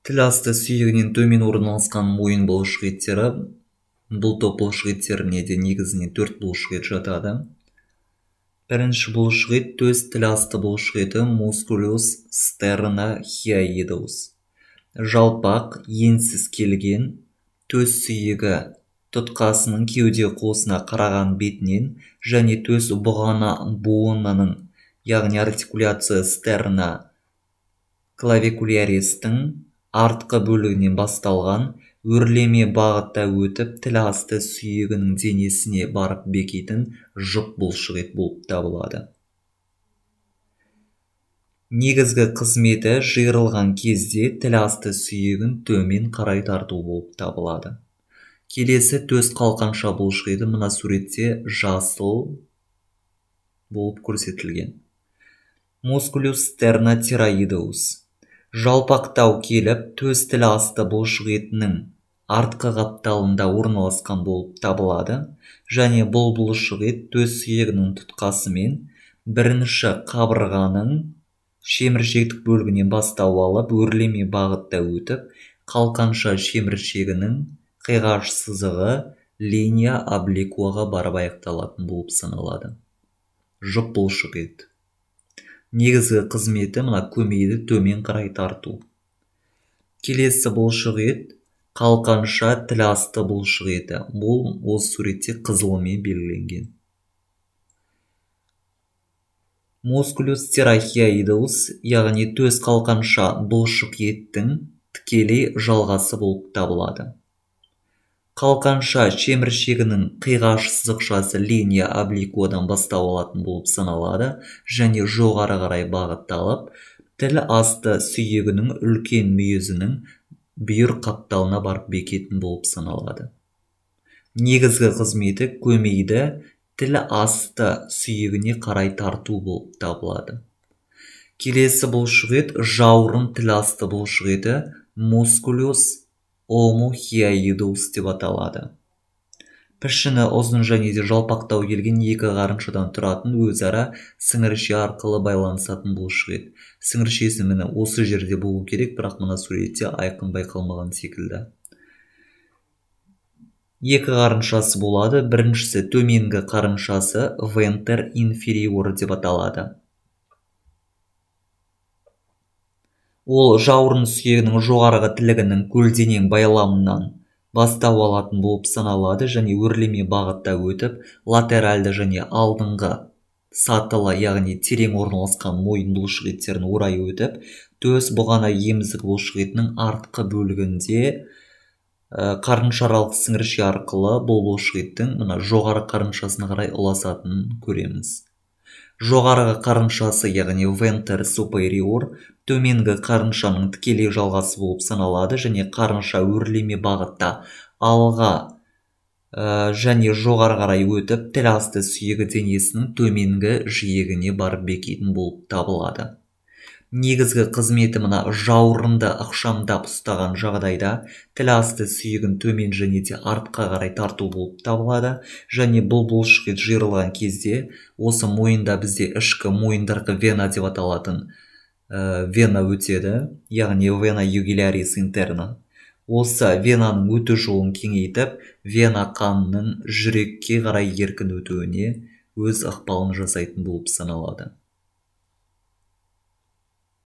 Тіл асты сүйегінен төмен орналасқан мойын бұлшық еттері. Бұл топ бұлшық еттеріне де негізінен 4 бұлшық ет жатады. Бірінші бұлшық ет төс тіл асты бұлшық еті musculus sternohyoideus. Жалпақ, енсіз келген төс сүйегі тұтқасының кеуде қуысына қараған бетінен және төс бұғана буынының, яғни артикуляция стерна клавикуляристің артқы бөлігінен басталған өрлеме бағытта өтіп тіл асты сүйегінің денесіне барып бекитін жұп бұлшық ет болып табылады. Негізгі қызметі жиырылған кезде тіл асты сүйегін төмен қарай тарту болып табылады. Келесі төс қалқанша бұлшық еті мына суретте жасыл болып көрсетілген. Musculus sternothyroideus. Жалпақтау келіп төс тіл асты бұлшық етінің артқы қапталында орналасқан болып табылады және бұл бұлшық ет төс сүйегінің тұтқасымен бірінші қабырғаның шеміршектік бөлігінен бастау алып өрлеме бағытта өтіп қалқанша шеміршегінің қиғаш сызығы линия обликуаға барып аяқталатын болып саналады. Жұп бұлшық ет. Негізгі қызметі мына көмейді төмен қарай тарту. Келесі бұлшық ет қалқанша тіл асты бұлшық еті. Бұл осы суретте қызылмен белгіленген. Musculus pterygoideus, яғни төс қалқанша бұлшық еттің тікелей жалғасы болып табылады. Қалқанша шеміршегінің қиғаш сызықшасы линия обликуадан бастау алатын болып саналады және жоғары қарай бағытталып, тіл асты сүйегінің үлкен мүйізінің бүйір қапталына барып бекетін болып саналады. Негізгі қызметі көмейді тіл асты сүйегіне қарай тарту болып табылады. Келесі бұлшық ет жауырын тіл асты бұлшық еті musculus omohyoideus деп аталады. Пішіні ұзын және де жалпақтау келген екі қарыншадан тұратын өзара сіңірше арқылы байланысатын бұлшық ет. Сіңіршесі міне осы жерде болу керек, бірақ мына суретте айқын байқалмаған секілді. Екі қарыншасы болады. Біріншісі төменгі қарыншасы venter inferior деп аталады. Ол жауырын сүйегінің жоғарғы тілігінің көлденең байламынан бастау алатын болып саналады және өрлеме бағытта өтіп, латеральды және алдыңғы сатылы, яғни терең орналасқан мойын бұлшық еттерін орай өтіп, төс бұғана емізік бұлшық етінің артқы бөлігінде қарыншаралық сіңірше арқылы бұл бұлшық еттің мына жоғары қарыншасына қарай ұласатынын көреміз. Жоғарғы қарыншасы, яғни venter superior, төменгі қарыншаның тікелей жалғасы болып саналады және қарынша өрлеме бағытта алға және жоғары қарай өтіп, тіл асты сүйегі денесінің төменгі жиегіне барып бекитін болып табылады. Негізгі қызметі мына жауырынды ықшамдап ұстаған жағдайда тіл асты сүйегін төмен және де артқа қарай тарту болып табылады және бұл бұлшық ет жиырылған кезде осы мойында бізде ішкі мойындарқы вена деп аталатын вена өтеді, яғни вена югулярис интерна. Осы венаның өту жолын кеңейтіп, вена қанының жүрекке қарай еркін өтуіне өз ықпалын жасайтын болып саналады.